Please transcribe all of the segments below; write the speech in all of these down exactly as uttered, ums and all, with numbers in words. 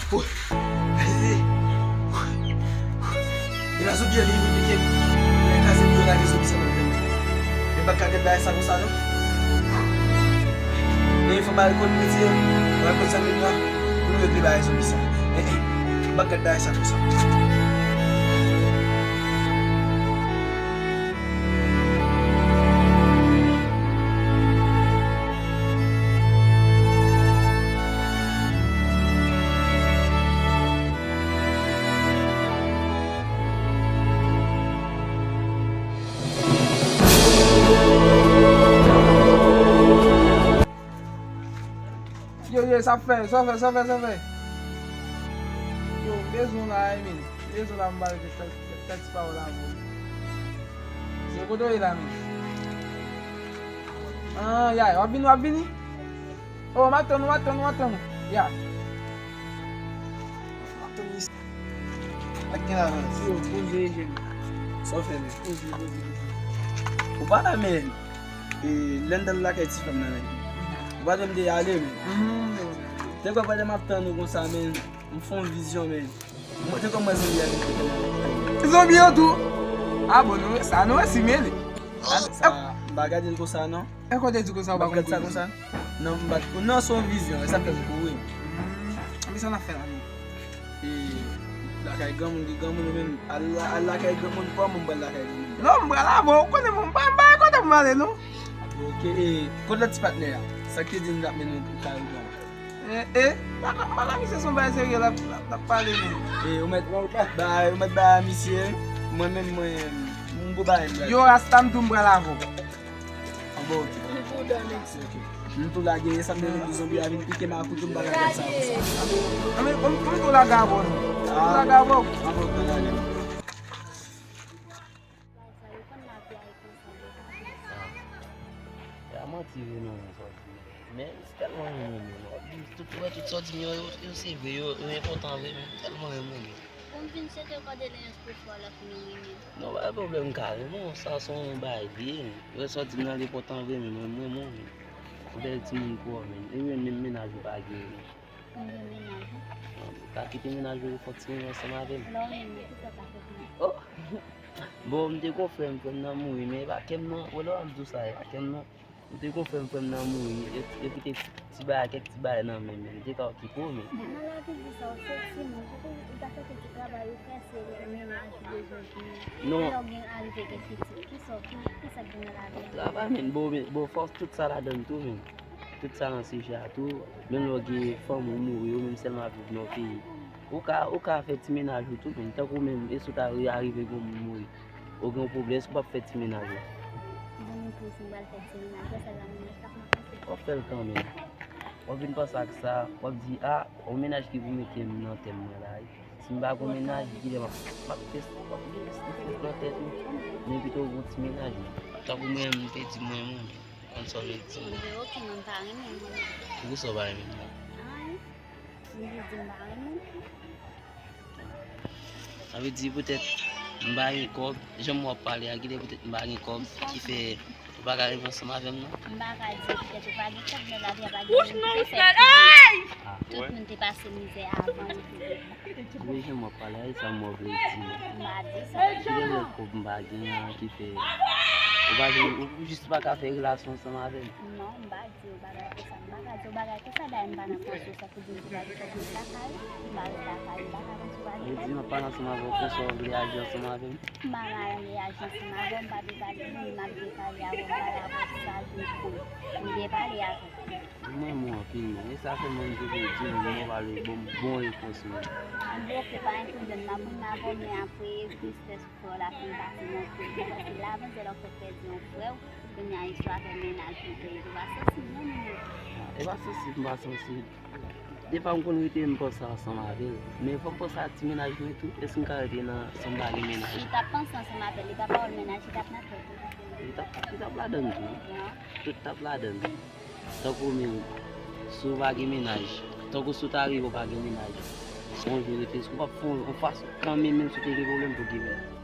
Li pa sou pye li, li pike. Lè kraze pye, lage zonbi sa nan pye. Li pa ka gen bagay sa konsa, non. Men fò m al kot mwen, ti, m al kot zanmi m nan, pou nou regle bagay zonbi sa. Eh, eh, m pa ka gen bagay sa konsa. Yo, yo, sa fè, sa fè, sa fè, sa fè. Yo, m bezwen w la, Emile. M bezwen w la, m ba yo kèk, kèk, kèk ti pawòl avè w. Yo, kote w ye la, men? Ah, ya, w ap vini, w ap vini? Oh, m ap tann ou, m ap tann ou, m ap tann ou. Ya. M ap tann ou isi. Ak gen la, men. Yo, poze, jèn. Sa w fè, men? Poze, poze, poze. Ou pa la, men. E, lè n t al lakay ti fanm nan, men. Ou pa t wè m te ale, men. Te kwè pandan m ap tann ou konsa, men, m fè yon vizyon, men. Mwen te kwè mwen zonbi a vin kote mwen. Zonbi an tou? A bon, nou, sa nou esime li. Sa, m pa gade l konsa, non. E kote di konsa ou pa konn sa konsa? Non, m pa, non, se yon vizyon, e sa fè m kouri. Hmm, men sa n ap fè la, men. E, lakay granmoun, gen granmoun ou menm, al la, al lakay granmoun, kòman m pral lakay granmoun? Non, m pral avè w, ou konnen mwen, m pa, m pa gen kote pou m ale, non. Ok, e, kote lòt ti patnè a? Sa k te di n t ap mennen l kay ou la? E, e, m pa ka, m pa ka, misye se yon bagay serye l ap, l ap, l ap pale, men. E, ou mèt bay, ou mèt bay misye, mwen menm, mwen, m gwo bagay m pral. Yo, Rasta, m tou m pral avè w. An bon, ok. M tou lage, e sa m te vin di zonbi a vin pike m a kouto, m pa ka fè sa konsa. An men, m, m tou lage avè w, non. M tou lage avè w. An bon, ok, lage. Sa yo konn lavi a e konsa. E a manti vre non, men sa w di. Men m tèlman renmen moun, w ap di tout, wè, tout sa w di m yo, yo, yo se vre, yo, yo enpòtan vre, men m tèlman renmen moun. Pou m vin swete w kondoleyans pou frè w la pou nou renmen. Non, pa gen pwoblèm, m ka renmen w, sa se yon bagay li ye. Wè sa w di m nan li enpòtan vre, men mwen, mwen, mwen, mwen. Bèl timoun pou w, men. E mwen menm mennaj ou pa gen, men. Ou gen mennaj ou? Ou ka kite mennaj ou fè ti renmen ansanm avè m. Lè w renmen, kisa w ka fè pou mwen? Oh! Bon, m te gon frè m, frè m nan mouri, men e pa kè m non, wè lè w ap di w sa, e pa kè m non. M te gon frè m, frè m nan mouri, yo, yo kite ti bagay, kèk ti bagay nan men m, men m te ka okipe w, men. Nan lavi di sa, ou se timoun, ou, ou ta fè ti travay, ou fè se mennaj ou bezwen fini. Non. Lè w gen arive gen pitit, kisa, ki, kisa k gen nan lavi a? Travay, men, bon, men, bon, fòs tout sa ladann tou, men. Tout sa nan sijè a tou, menm lè w gen fanmi w mouri, ou menm sèlman ap viv nan yon peyi. Ou ka, ou ka fè ti mennaj ou tou, men tankou menm, e si w ta ri-, arive gen yon moun mouri, ou gen yon pwoblèm, èske w p ap fè ti mennaj ou? Zanmi m, si m pral fè ti mennaj, wè sèl la moun nan k ap nan panse. W ap fè l kanmenm. W ap vin panse ak sa, w ap di, a, yon mennaj ki pou mete m nan tèm mwen la, wi. Si m pa gon mennaj, kilè m ap, m ap fè, m ap gen strès nan tèt ou. Men pito w gon ti mennaj, men. Tankou mwen, m te di mwen, mwen, konn sa w vle di. Mwen, ok, mwen pa renmen mwen. Poukisa w pa renmen mwen? Ay, m te di m pa renmen. Sa vle di poutèt m pa gen kòb, jan m wè w ap pale a, kilè poutèt m pa gen kòb ki fè ou pa ka renmen ansanm avè m, non? M pa ka di poutèt ou pa gen kòb, men lavi a pa gen moun ki te fè tout moun te pase mizè avan yo. Wi, jan m ap pale a, e sa m wè w vle di. M pa di sa. Kilè lè kòb m pa gen an ki fè ou pa gen, ou jis pa ka fè relasyon ansanm avè m? Non, m pa di w bagay konsa. M pa ka di w bagay konsa, dayè m pa nan konsyans pou di m ki pa gen kòb nan lakay, m pa ret lakay, m pa ka konn si w pa gen kòb. Ou di m ap pale ansanm avè w konsa w vle aji ansanm avè m? M pa ka reyaji ansanm avè w, m pa dwe pale moun, m ap byen pale avè w, m pale avè w sa vin kou. M byen pale avè w. Mwen renmen w anpil, men. E sa fè mwen m te vle di w, mwen pale bon, bon repons, men. Bon, ok, pa gen pwoblèm, m ap renmen avè w, men apre tristès frè w la fin pase nan kè w, paske la, avè lè w fè pèdi yon frè w, kounye a istwa fè mennaj ou pèdi, ou pa sansib non, Mimi. E pa sansib, m pa sansib. Defwa m konn rete m panse ansanm avè l, men fò m panse a ti mennaj mwen tou, èske m ka rete nan, san m pa gen mennaj? Li t ap panse ansanm avè l, li pa pawòl mennaj, li t ap nan tèt ou. Li t ap, li t ap ladann tou. Non. Tout t ap ladann. Tankou menm, si w pa gen mennaj, tankou si w ta rive w pa gen mennaj, yon jou rete, èske w p ap fè yon fason kanmenm, menm si w te gen pwoblèm pou w gen mennaj?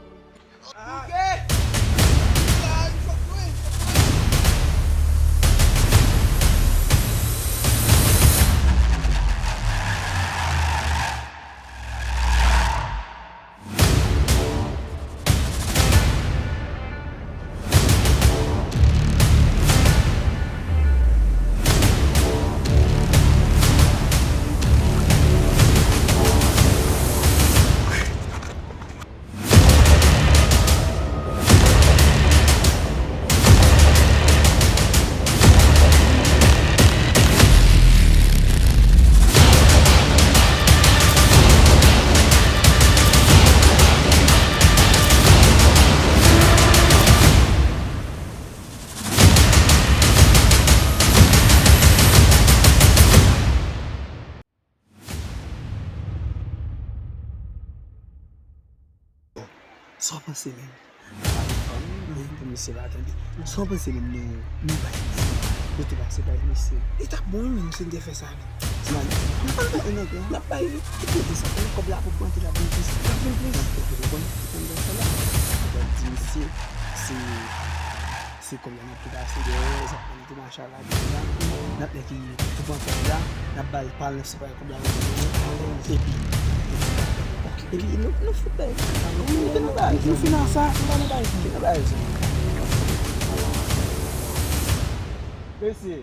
Sa w panse menm? Pale fò, men pou misye pa tande. Sa w panse menm nou, nou bay misye? Nou te pase bay misye. Li t ap bon wi menm si n te fè sa menm. Sa n ap bay li, n ap bay li. Ki kote sa? Konnen kòb la pou pran, te la pou plis. L ap vin plis. N ap fè pou konn ki konn sa la. N ap di misye, se, se kòb la n ap tou pase dèyè, sa pran tou machalade la. N ap lè ki tou pran kòb la, n ap ba l pa l nan sipay kòb la. Epi, epi nou, nou fout bay. Nou te nan bay. Nou fin nan sa, nou pa nan bay. Fin nan bay. Mesye,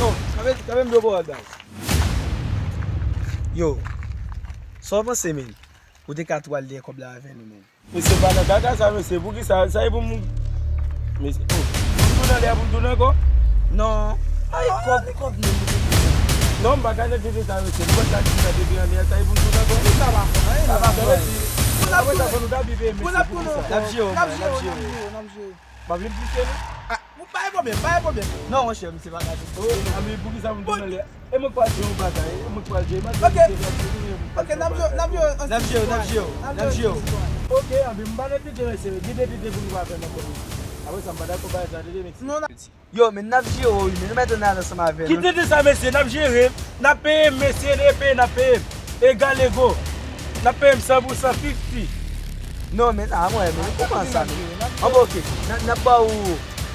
yo, sa vle di, sa vle di yo pa wè baz. Yo, sa w panse, men? Ou te ka tou al dèyè kòb la avè nou, men. Mesye, pa nan kaka sa, mesye. Poukisa? Sa e pou m, mesye, oh. Pou m tounen anlè, pou m tounen ankò? Non. Ay, kòb, kòb, men. Non, m pa ka nan tete sa, mesye. M pa ka di sa depi anlè, sa e pou m tounen ankò? Sa pa fè anyen, sa pa fè anyen. Apre sa, fò nou ta vive, mesye, poukisa? N ap jere w, n ap jere w, n ap jere w. M ap vin pise nou. Ah, ou pa gen pwoblèm, pa gen pwoblèm. Non, monchè, misye pa ka di. Oh, anben, poukisa pou m tounen anlè? E mwen k pral jere yon bagay, e mwen k pral jere, m ap jere. Ok, n ap jere, n ap jere, n ap jere, n ap jere. Ok, anben, m pa nan tete, mesye, gen de tete pou nou pa fè nan kò, mesye. Apre sa, m pa dakò bagay sa, tete, mesye. Yo, men n ap jere w wi, men nou mèt ann al ansanm avè nou. Ki tete sa, mesye, n ap jere, n ap peye, mesye, e peye n ap peye. Egal ego. N ap peye m san pou san, fifty. Non, men, ah, mwen, men, nou konprann sa, men. Anben, ok, n ap, n ap ba w,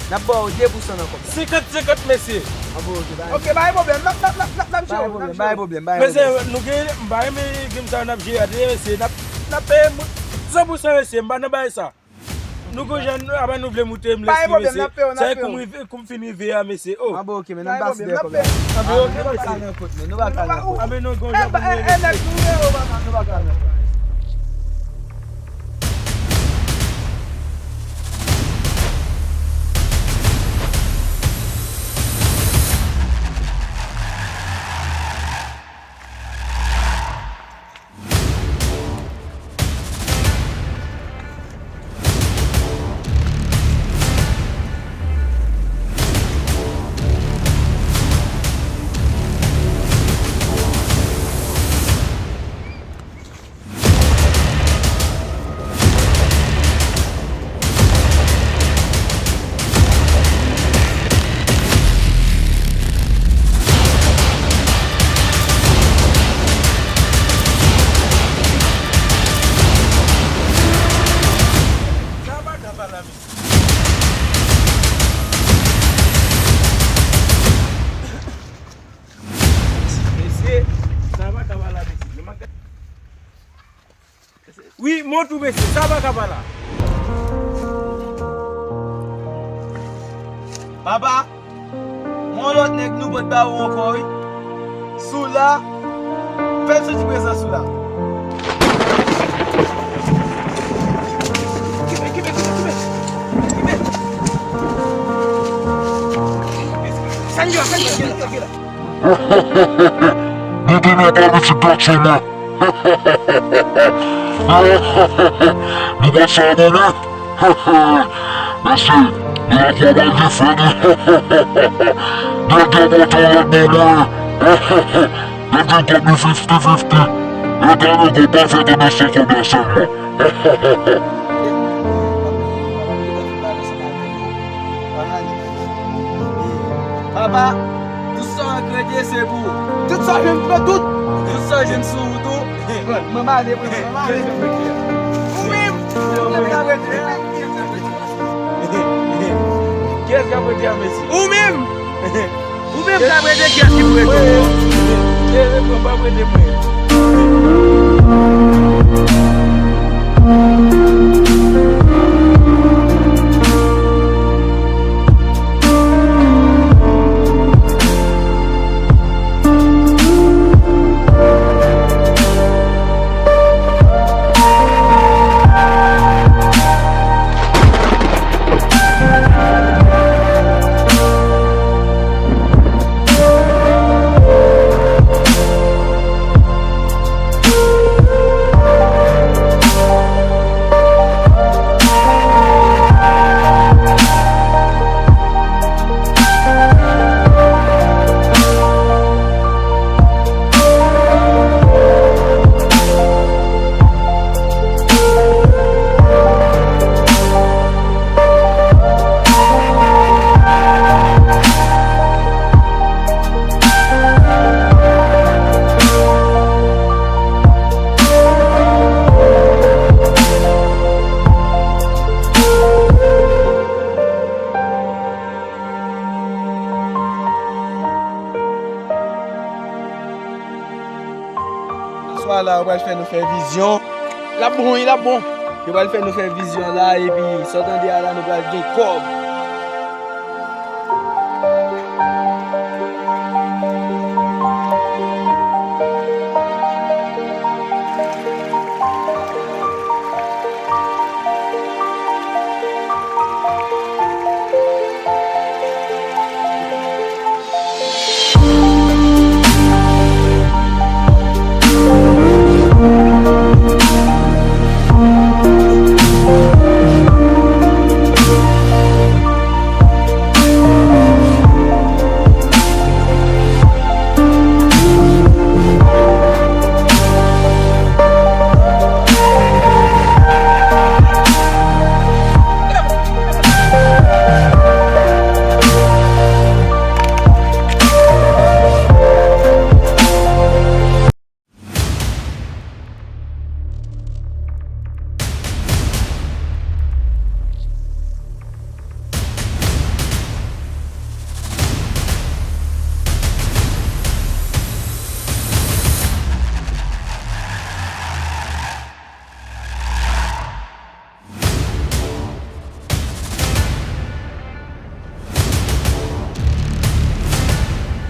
n ap ba w de pou san nan kòb la. Senkant senkant, mesye. Anben, ok, ba. Ok, pa gen pwoblèm, n ap, n ap, n ap, n ap, n ap jere w, n ap jere w. Ba gen pwoblèm, ba gen pwoblèm. Mesye, nou gen, m pa renmen game sa yo n ap jere a, mesye, n ap, n ap peye m san pou san, mesye, m pa nan bagay sa. Nou gon jan, nou, apa nou vle moute m lespri, mesye. Sa e kou m rive, kou m fin rive a, mesye. Oh. Anben, ok, men nou pase dèyè kòb la. Anben, ok, mesye. Nou pa ka nan kot, men nou pa ka nan kot. Anben, nou gon jan pou nou rele, mesye. Nou pa ka nan kot. Sa pa ka pale la, mesye. Mesye, sa pa ka pale la, mesye. Wi, mont ou, mesye, sa pa ka pale la. Papa, yon lòt nèg nou pot ba ou ankò, wi. Soula, fè l santi prezans ou la. Kipe, kipe, kipe, kipe. Kipe. Sa n gen la, sa n gen la, sa n gen la. Dodo nan pale ti gate mwen. Nou pa sa abone. Mesye, nou la travay li fè nou. Dodo mete yon lòt nan mwen. N ap vin kòb li fifty fifty. Epa nou gon pa fè de mesye kòb la sèlman. Papa, tout sa w regrete se pou ou. Tout sa w jwenn, tout. Tout sa w jwenn sou wout ou. Mwen, mwen ale, mwen, mwen ale. Ou menm. Ou menm k ap regrete. Kiyès k ap regrete a, mesye? Ou menm. Ou menm k ap rete, kiyès ki pou rete? Mwen, mwen, mwen, mwen, mwen. La, yo pral fè nou fè vizyon. L ap bon, wi, l ap bon. Yo pral fè nou fè vizyon la, epi sa w tande a la, nou pral gen kòb.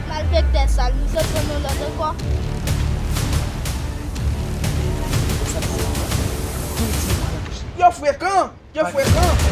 Malfektè sal, misye pran yon lòt ankò. Yo frekan! Yo frekan!